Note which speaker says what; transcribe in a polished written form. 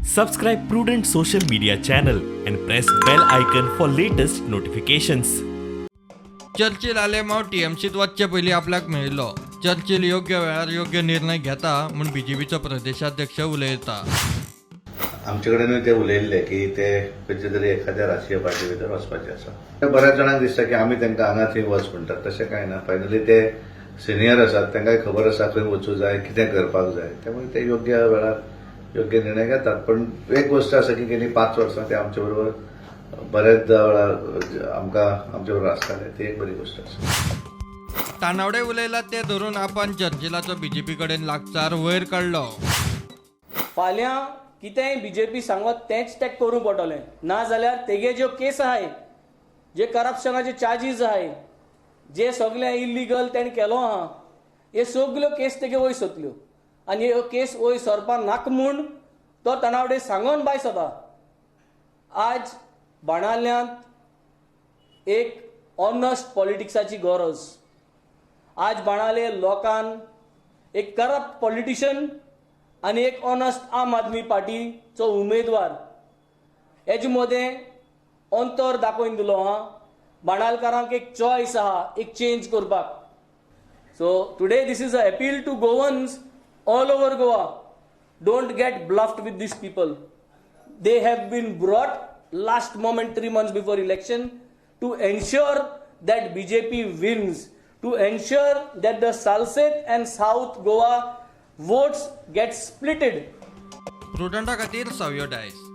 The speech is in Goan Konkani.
Speaker 1: Subscribe Prudent social media channel and press bell icon for latest notifications.
Speaker 2: Churchill Alemao टीएमसीत वचचे पयलीं आपल्याक मेळिल्लो. चर्चिल योग्य वेळार योग्य निर्णय घेता म्हूण बीजेपीचो प्रदेशाध्यक्ष उलयता.
Speaker 3: आमचे कडेनूय ते उलयल्ले की ते खंयच्या तरी एखाद्या राजकीय पार्टी भितर वचपाचे आसा. बऱ्याच जाणांक दिसता की आमी तांकां हांगा थंय वच म्हणटात. तशें कांय ना. फायनली ते सिनियर आसात, तांकांय खबर आसा खंय वचूं जाय, कितें करपाक जाय. त्यामुळे ते योग्य वेळार योग्य निर्णय घेतात. पण एक गोश्ट आसा की गेली 5 वर्सां ते आमचे बरोबर बऱ्याचदा वेळार आमकां आमचे बरोबर आसताले. ती एक बरी गोश्ट आसा.
Speaker 2: तानावडे उलयला ते धरून आपण चर्चिलाचो बीजेपी कडेन लागचार वयर काडलो.
Speaker 4: फाल्यां कितेंय बीजेपी सांगत तेंच तें करूंक पडटलें. नाजाल्यार तेगे ज्यो केस आहाय, जे करप्शनाचे चार्जीस आहाय, जे सगळे इलिगल तेणें केलो आहा, हे सगल्यो केस तेगे वयर सरतल्यो आनी ह्यो केस वयर सरपा नाका म्हूण तो ताणावडे सांगोन बाय सदा. आज बाणाल्यांत एक ऑनस्ट पॉलिटिक्साची गरज. आज बाणाले लोकान एक करप्ट पॉलिटिशन आनी एक ऑनस्ट आम आदमी पार्टीचो उमेदवार हेजे मदें अंतर दाखोवन दिलो आहा. बाणालकारांक एक चॉयस आहा एक चेंज करपाक. So today this is a appeal to Goans all over Goa: don't get bluffed with these people. They have been brought last moment, 3 months before election, to ensure that BJP wins, to ensure that the Salcete and South Goa votes get splitted.
Speaker 2: प्रुडंटा खातीर सावियो डायस.